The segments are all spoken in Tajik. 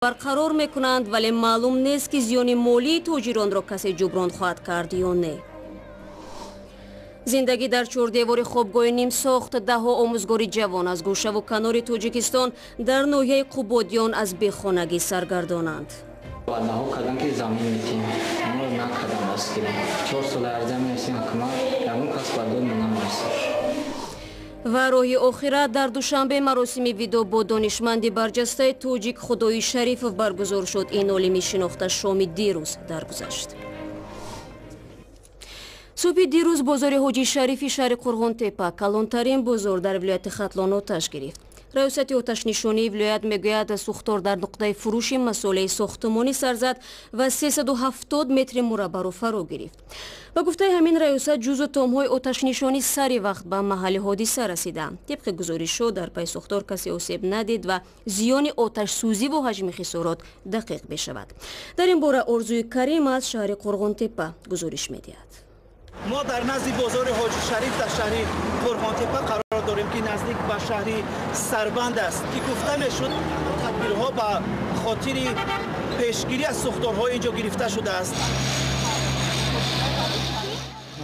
Барқарор мекунанд, вале маълум нест, ки зиёни молии тоҷиронро касе ҷуброн хоҳад кард ё не. Зиндагӣ дар чордевори хобгоҳи нимсохт. Даҳҳо омӯзгори ҷавон аз гӯшаву канори Тоҷикистон дар ноҳияи Қубодиён аз бехонагӣ саргардонанд. Ваъдаҳо карданд, ки замин метиҳем, мо накардам, дастгирӣ. 4 сол арза менависем ҳукумат, ягон кас ба дод мо намерасад. Ва роҳи охират. Дар Душанбе маросими видо бо донишманди барҷастаи тоҷик Худои Шарифов баргузор шуд. Ин олими шинохта шоми дирӯз даргузашт. Субҳи дирӯз бозори Ҳоҷи Шарифи шаҳри Қурғонтепа, калонтарин бозор дар вилояти Хатлон, оташ гирифт. Раёсати оташнишонии вилоят мегӯяд, сӯхтор дар нуқтаи фурӯши масолеҳи сохтумонӣ сар зад ва 370 метри мураббаъро фаро гирифт. Ба гуфтаи ҳамин раёсат, ҷузъу томҳои оташнишонӣ сари вақт ба маҳалли ҳодиса расиданд. Тибқи гузоришҳо, дар пай сӯхтор касе осеб надид ва зиёни оташсӯзиву ҳаҷми хисорот дақиқ мешавад. Дар ин бора Орзуи Карим аз шаҳри Қурғонтепа гузориш медиҳад. Мо дар назди бозори Ҳоҷи Шариф дар шаҳри Қурғонтепа қарор дорем, ки наздик ба шаҳри Сарбанд аст, ки гуфта мешуд, тадбирҳо ба хотири пешгирӣ аз сӯхторҳо инҷо гирифта шудааст.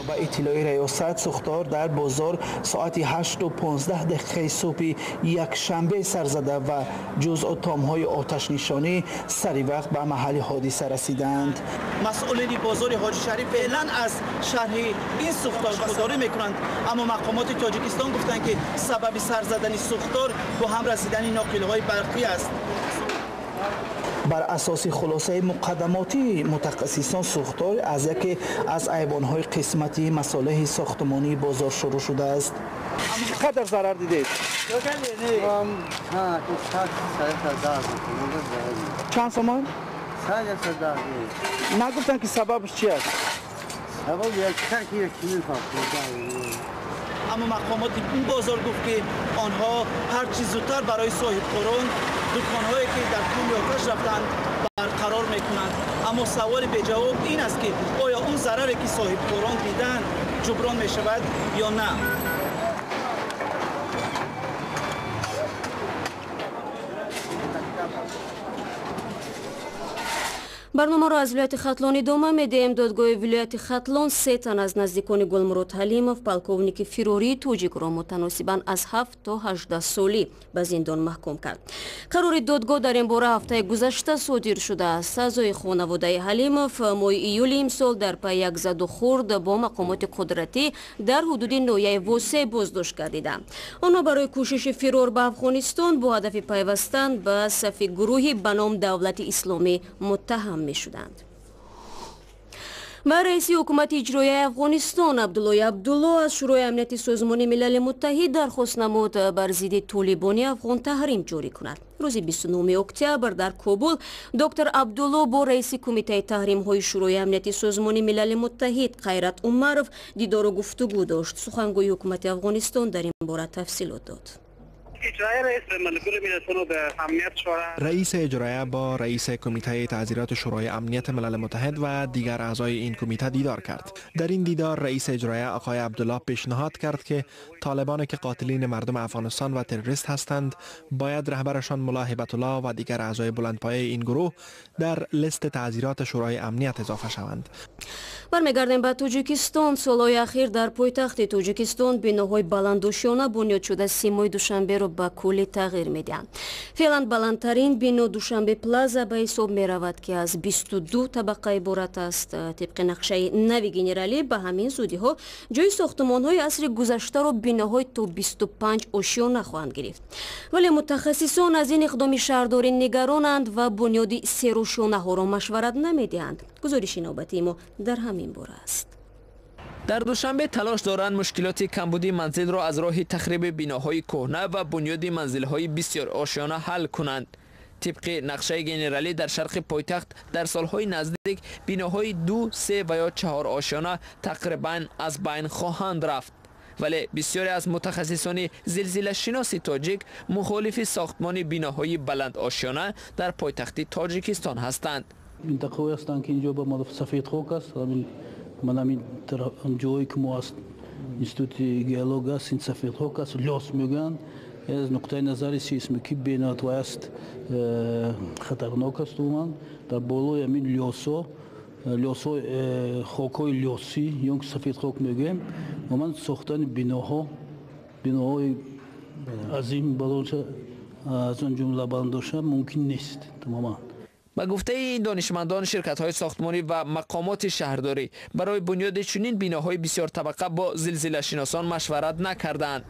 Ба иттилои раёсат, сӯхтор дар бозор соати 8:15 дақиқаи субҳи якшанбе сар зада ва ҷузъу томҳои оташнишонӣ сари вақт ба маҳалли ҳодиса расиданд. Масъулини бозори Ҳоҷи Шариф феълан аз шарҳи ин сӯхтор худдорӣ мекунанд, аммо мақомоти Тоҷикистон гуфтанд, ки сабаби сар задани сӯхтор бо ҳам расидани ноқилҳои барқӣ аст. Бар асоси хулосаи муқаддамотии мутахассисон, сӯхтор аз яке аз айвонҳои қисмати масолеҳи сохтмонии бозор шурӯъ шудааст. Чӣ қадар зарар дидед? Чанд сомон? Нагуфтанд, ки сабабш чи аст? Аммо мақомоти ин бозор гуфт, ки онҳо ҳарчи зудтар барои соҳибкорон дуконҳое, ки дар коми оташ рафтанд, барқарор мекунанд. Аммо саволи беҷавоб ин аст, ки оё он зараре, ки соҳибкорон диданд, ҷуброн мешавад ё на. Барномаро аз вилояти Хатлон идома медиҳем. Додгоҳи вилояти Хатлон се тан аз наздикони Гулмурод Ҳалимов, полковники фирории тоҷикро, мутаносибан аз 7 то 18 солӣ ба зиндон маҳкум кард. Қарори додгоҳ дар ин бора ҳафтаи гузашта содир шудааст. Аъзои хонаводаи Ҳалимов моҳи июли имсол дар пай як заду хурд бо мақомоти қудратӣ дар ҳудуди ноҳияи Восе боздошт гардиданд. Онҳо барои кӯшиши фирор ба Афғонистон бо ҳадафи пайвастан ба сафи гурӯҳи ба ном Давлати Исломӣ муттаҳам мешуданд. Ва раиси ҳукумати иҷроияи Афғонистон Абдуллои Абдулло аз Шӯрои Амнияти Созмони Милали Муттаҳид дархост намуд, бар зидди толибони афғон таҳрим ҷорӣ кунад. Рӯзи 29 октябр дар Кобул доктор Абдулло бо раиси Кумитаи таҳримҳои Шӯрои Амнияти Созмони Милали Муттаҳид Қайрат Умаров дидору гуфтугӯ дошт. Сухангӯи ҳукумати Афғонистон дар ин бора тафсилот дод. رئیس اجرایه با رئیس کمیته تعزیرات شورای امنیت ملل متحد و دیگر اعضای این کمیته دیدار کرد. در این دیدار رئیس اجرایه آقای عبدالله پیشنهاد کرد که طالبان که قاتلین مردم افغانستان و تروریست هستند، باید رهبرشان ملا هبت الله و دیگر اعضای بلندپایه این گروه در لیست تعزیرات شورای امنیت اضافه شوند. Бармегардем ба Тоҷикистон. Солҳои ахир дар пойтахти Тоҷикистон биноҳои баландошёна бунёд шуда симои Душанберо ба куллӣ тағйир медиҳанд. Феълан баландтарин бино Душанбе Плаза ба ҳисоб меравад, ки аз 22 табақа иборат аст. Тибқи нақшаи нави генералӣ, ба ҳамин зудиҳо ҷои сохтумонҳои асри гузаштаро биноҳои то 25 ошёна хоҳанд гирифт. Вале мутахассисон аз ин иқдоми шаҳрдорӣ нигаронанд ва бунёди серошёнаҳоро машварат намедиҳанд. Гузориши навбатии мо дар ҳамин бора аст. Дар Душанбе талош доранд мушкилоти камбуди манзилро аз роҳи тахриби биноҳои кӯҳна ва бунёди манзилҳои бисёрошёна ҳал кунанд. Тибқи нақшаи генералӣ, дар шарқи пойтахт дар солҳои наздик биноҳои ду, се ва ё чаҳор ошёна тақрибан аз байн хоҳанд рафт. Вале бисёре аз мутахассисони зилзилашиноси тоҷик мухолифи сохтмони биноҳои баландошёна дар пойтахти Тоҷикистон ҳастанд. Минтақаҳое ҳастанд, ки инҷо ба сафедхок аст. Ман ҳамин ҷое ки мо аст, институти геолог аст, ин сафедхок аст, лёсс мегӯянд. Аз нуқтаи назари сейсмикӣ бениҳоят аст, хатарнок аст. Умуман дар болои ҳамин лёсо лёсо хокҳои лёсӣ ё ки сафедхок мегӯем, умуман сохтани биноҳо, биноҳои азим балонша, аз он ҷумла баландоша мумкин нест тамоман. Ба гуфтаи ин донишмандон, ширкатҳои сохтмонӣ ва мақомоти шаҳрдорӣ барои бунёди чунин биноҳои бисёртабақа бо зилзилашиносон машварат накардаанд.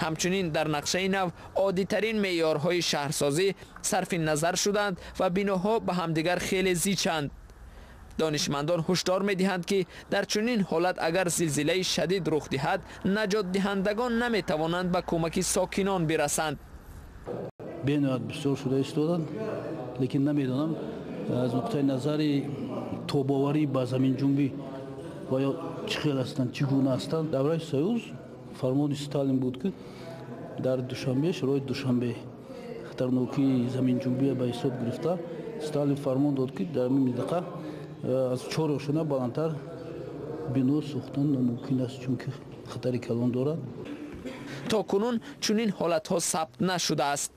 Ҳамчунин дар нақшаи нав оддитарин меъёрҳои шаҳрсозӣ сарфи назар шуданд ва биноҳо ба ҳамдигар хеле зичанд. Донишмандон ҳушдор медиҳанд, ки дар чунин ҳолат агар зилзилаи шадид рух диҳад, наҷотдиҳандагон наметавонанд ба кӯмаки сокинон бирасанд. Бениҳоят бисёр шуда истоданд, лекин намедонам аз нуқтаи назари тобоварӣ ба заминҷунбӣ ва ё чӣ хел ҳастанд, чӣ гуна ҳастанд. Давраи Союз фармони Сталин буд, ки дар Душанбе, шароити Душанбе хатарнокии заминҷунбия ба ҳисоб гирифта, Сталин фармон дод, ки дар ин минтақа аз чор ошона баландтар бино сохтан номумкин аст, чунки хатари калон дорад. То кунун чунин ҳолатҳо сабт нашудааст.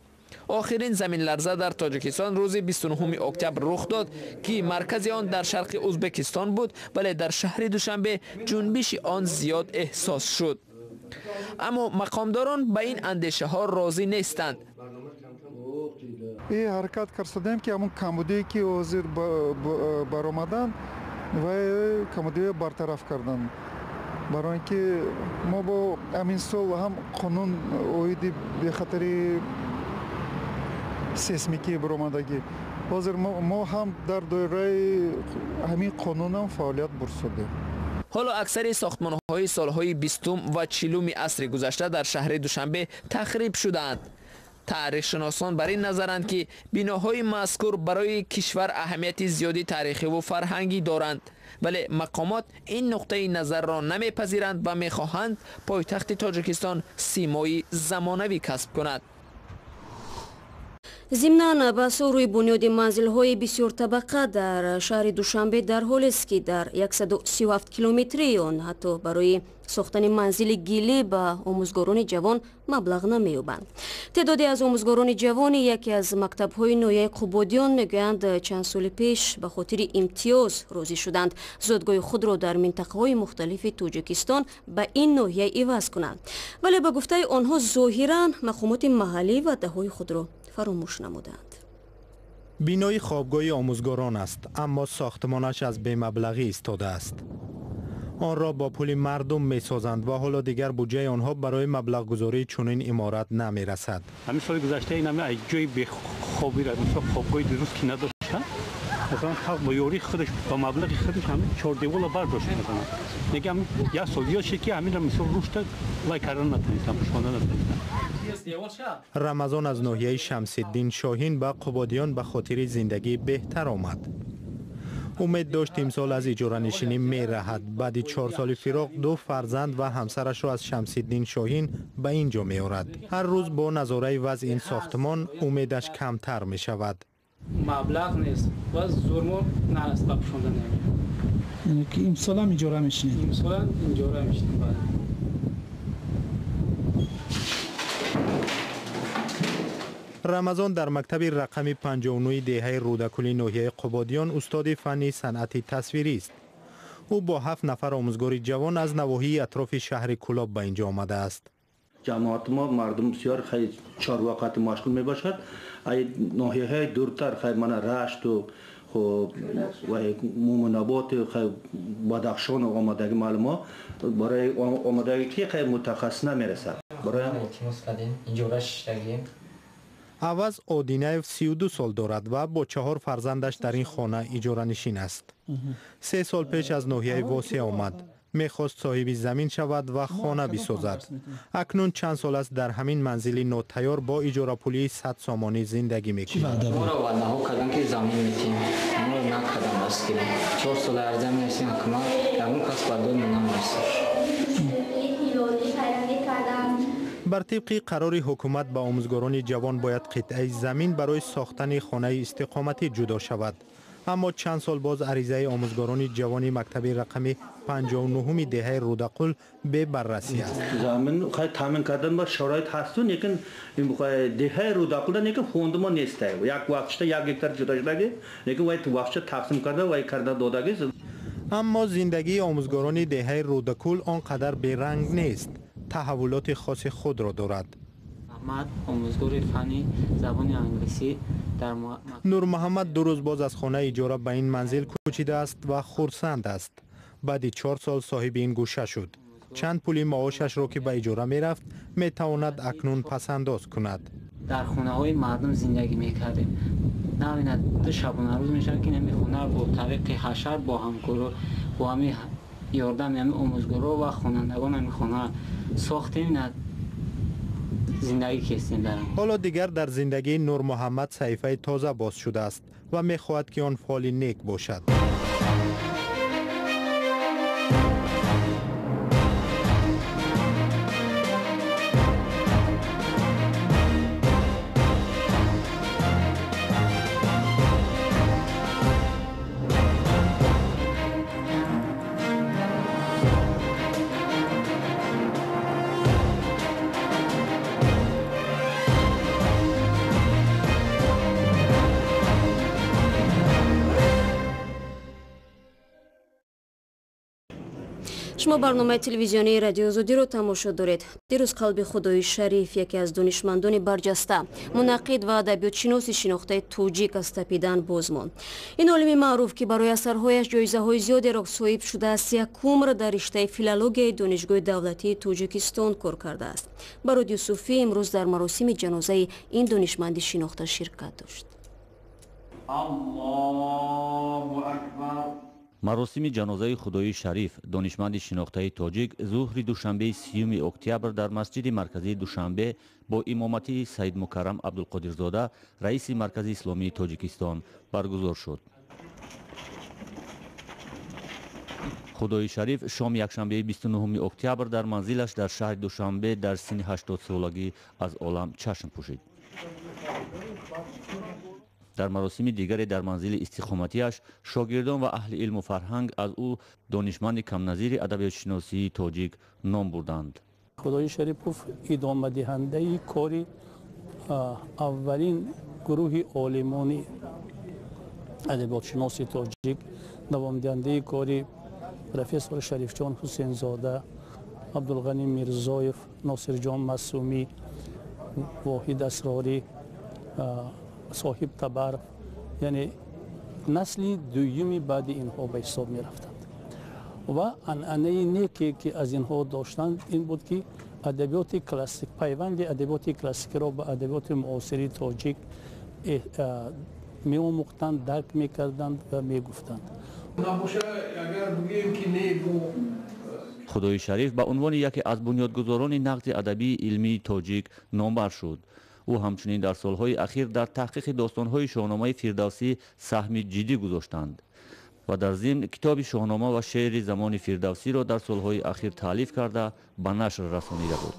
Охирин заминларза дар Тоҷикистон рӯзи 29 октябр рух дод, ки маркази он дар шарқи Ӯзбекистон буд, вале дар шаҳри Душанбе ҷунбиши он зиёд эҳсос шуд. Аммо мақомдорон ба ин андешаҳо розӣ нестанд. И ҳаракат карсодем, ки ҳамон камбудие, ки ҳозир баромаданд, ва камбудиҳо бартараф карданд, барои ин ки мо бо ҳамин сол ҳам қонун оиди бехатари сейсмикӣ баромадагӣ. Ҳозир мо ҳам дар доираи ҳамин қонунам фаъолият бурсодем. Ҳоло аксари сохтмонҳои солҳои 20 ва 40 асри гузашта дар шаҳри Душанбе тахриб шудаанд. Таърихшиносон бар ин назаранд, ки биноҳои мазкур барои кишвар аҳамияти зиёди таърихиву фарҳангӣ доранд, вале мақомот ин нуқтаи назарро намепазиранд ва мехоҳанд пойтахти Тоҷикистон симои замонавӣ касб кунад. Зимнан, баҳсҳо рӯи бунёди манзилҳои бисёртабақа дар шаҳри Душанбе дар ҳолест, ки дар 137 километрии он ҳатто барои сохтани манзили гилӣ ба омӯзгорони ҷавон маблағ намеёбанд. Теъдоде аз омӯзгорони ҷавони яке аз мактабҳои ноҳияи Қубодиён мегӯянд, чанд соли пеш ба хотири имтиёз розӣ шуданд зодгоҳи худро дар минтақаҳои мухталифи Тоҷикистон ба ин ноҳия иваз кунанд, вале ба гуфтаи онҳо зоҳиран мақомоти маҳаллӣ ваъдаҳои худро фаромӯш намуданд. Бинои хобгоҳи омӯзгорон аст, аммо сохтмонаш аз бемаблағӣ истодааст. Онро бо пули мардум месозанд ва ҳоло дигар буҷаи онҳо барои маблағгузории чунин иморат намерасад. Ҳамин соли гузашта ин ҳама ҷои бехобира, мисол хобгоҳи дуруст ки надоштанд, масалан халқ бо ёрии худаш, ба маблағи худаш ҳамин чордевола бардошт. Масалан неки ҳамин як сол зиёд шуд, ки ҳаминро мисол рушда лай кардан натавонистанд, пӯшонда натавонистанд. Рамазон аз ноҳияи Шамсиддин Шоҳин ба Қубодиён ба хотири зиндагии беҳтар омад. Умед дошт имсол аз иҷоранишинӣ мераҳад. Баъди 4 соли фироқ ду фарзанд ва ҳамсарашро аз Шамсиддин Шоҳин ба ин ҷо меорад. Ҳар рӯз бо назораи вазъи ин сохтмон умедаш камтар мешавад. Маблағ нест ва зурмо нараст ба пӯшонда намеяд. Яъне ки имсолам иҷора мешинед? Имсолам иҷора мешинем, бале. Рамазон дар мактаби рақами 59 деҳаи Рӯдакули ноҳияи Қубодиён устоди фанни санъати тасвирист. Ӯ бо 7 нафар омӯзгори ҷавон аз навоҳии атрофи шаҳри Кӯлоб ба инҷо омадааст. Ҷамоати мо мардум бисёр хеле чорвоқати машғул мебошад. Ай ноҳияҳои дуртар, хеле мана Рашту, хуб ва Мӯминобод, хеле Бадахшон омадагӣ маълумо барои омадагӣ ки хеле мутахассис намерасад. Барои илтимос кардем, иҷора шиштагем. Аваз Одинаев 32 сол дорад ва бо 4 фарзандаш дар ин хона иҷоранишин аст. 3 сол пеш аз ноҳияи Восеъ омад. Мехост соҳиби замин шавад ва хона бисозад. Акнун чанд сол аст дар ҳамин манзили нотайёр бо иҷорапулии 100 сомонӣ зиндагӣ мекунад. Моро ваъдаҳо карданд, ки замин метиҳем. Моро накарданд дастгирӣ. 4 сол арза менависем ҳукумат, ягон кас ба дод мо намерасад. Бар тибқи қарори ҳукумат ба омӯзгорони ҷавон бояд қитъаи замин барои сохтани хонаи истиқоматӣ ҷудо шавад. Аммо чанд сол боз аризаи омӯзгорони ҷавони мактаби рақами 59 деҳаи Рӯдақул бебаррасӣ аст. Замин таъмин кардан ба шароит ҳасту, лекин деҳаи Рӯдақулда лекин фонди мо нест. Як вақтшда 1 гектар ҷудо шудаги, лекин вай вақтша тақсим карда вай карда додаги. Аммо зиндагии омӯзгорони деҳаи Рӯдакул он қадар беранг нест. Таҳаввулоти хоси худро дорад. Аҳмад омӯзгори фанни забони англисӣ дар Нурмуҳаммад 2 рӯз боз аз хонаи иҷора ба ин манзил кӯчидааст ва хурсанд аст. Баъди 4 сол соҳиби ин гӯша шуд. Чанд пули маошашро ки ба иҷора мерафт, метавонад акнун пасандоз кунад. Дар хонаҳои мардум зиндагӣ мекардем. На 2 шабонарӯз мешавад ки ҳамин хона бо тариқи ҳашар, бо ҳамкоро, бо ҳамин ёрдами ҳамин омӯзгоро ва хонандагон ҳамин хона сохтем, зиндагӣ кестем дар. Ҳоло дигар дар зиндагии Нурмуҳаммад саҳифаи тоза боз шудааст ва мехоҳад ки он фоли нек бошад. Шумо барномаи телевизионии Радиои Озодиро тамошо доред. Дирӯз қалби Худои Шариф, яке аз донишмандони барҷаста, мунаққид ва адабиётшиноси шинохтаи тоҷик аз тапидан боз монд. Ин олими маъруф, ки барои асарҳояш ҷоизаҳои зиёдеро соҳиб шудааст, якумр дар риштаи филологияи Донишгоҳи давлатии Тоҷикистон кор кардааст. Барод Юсуфӣ имрӯз дар маросими ҷанозаи ин донишманди шинохта ширкат дошт. Аллоҳу акбар. Маросими ҷанозаи Худои Шариф, донишманди шинохтаи тоҷик, зуҳри душанбеи 30 октябр дар масҷиди марказии Душанбе бо имоматии Саидмукаррам Абдулқодирзода, раиси Маркази исломии Тоҷикистон, баргузор шуд. Худои Шариф шоми якшанбеи 29 октябр дар манзилаш дар шаҳри Душанбе дар синни 80-солагӣ аз олам чашм пӯшид. Дар маросими дигаре дар манзили истиқоматиаш шогирдон ва аҳли илму фарҳанг аз ӯ донишманди камназири адабиётшиносии тоҷик ном бурданд. Худои Шарипов идомадиҳандаи кори аввалин гурӯҳи олимони адабиётшиноси тоҷик, давомдиҳандаи кори профессор Шарифҷон Ҳусейнзода, Абдулғани Мирзоев, Носирҷон Масумӣ, Воҳид Асрорӣ, соҳиб Табаров, яъне насли дуюми баъди инҳо ба ҳисоб мерафтанд. Ва анъанаи неке ки аз инҳо доштанд ин буд ки адабиёти классик, пайванди адабиёти классикиро ба адабиёти муосири тоҷик меомӯхтанд, дарк мекарданд ва мегуфтанд. Худои Шариф ба унвони яке аз бунёдгузорони нақди адабии илмии тоҷик номбар шуд. Ӯ ҳамчунин дар солҳои ахир дар таҳқиқи достонҳои Шоҳномаи Фирдавсӣ саҳми ҷиддӣ гузоштанд ва дар зимн китоби Шоҳнома ва шеъри замони Фирдавсиро дар солҳои ахир таълиф карда ба нашр расонида буд.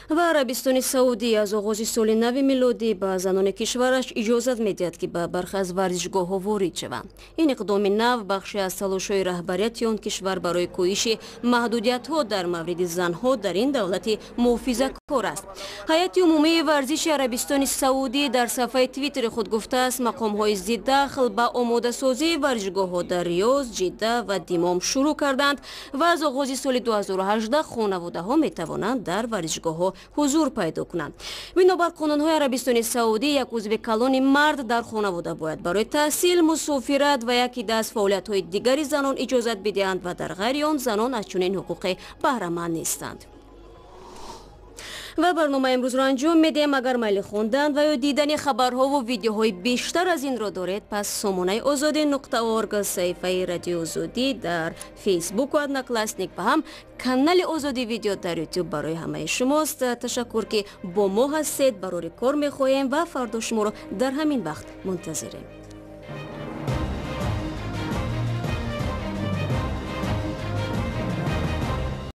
Ва Арабистони Саудӣ аз оғози соли нави милодӣ ба занони кишвараш иҷозат медиҳад, ки ба бархе аз варзишгоҳҳо ворид шаванд. Ин иқдоми нав бахше аз талошҳои раҳбарияти он кишвар барои коҳиши маҳдудиятҳо дар мавриди занҳо дар ин давлати муҳофизакор аст. Ҳайати умумии варзиши Арабистони Саудӣ дар сафҳаи твиттери худ гуфтааст, мақомҳои зиддахл ба омодасозии варзишгоҳҳо дар Риёз, Ҷидда ва Димом шурӯъ карданд ва аз оғози соли 2018 хонаводаҳо метавонанд дар варзишгоҳҳо ҳузур пайдо кунанд. Бинобар қонунҳои Арабистони Саудӣ, як узви калони мард дар хонавода бояд барои таҳсил, мусофират ва яке аз фаъолиятҳои дигари занон иҷозат бидиҳанд ва дар ғайри он занон аз чунин ҳуқуқе баҳраманд нестанд. Ва барномаи имрӯзро анҷом медиҳем. Агар майли хондан ва ё дидани хабарҳову видеоҳои бештар аз инро доред, пас сомонаи озодӣ.орг, саҳифаи Радиои Озодӣ дар Фейсбуку Одноклассник ва ҳам канали Озодӣ видео дар Ютуб барои ҳамаи шумост. Ташаккур, ки бо мо ҳастед. Барори кор мехоҳем ва фардо шуморо дар ҳамин вақт мунтазирем.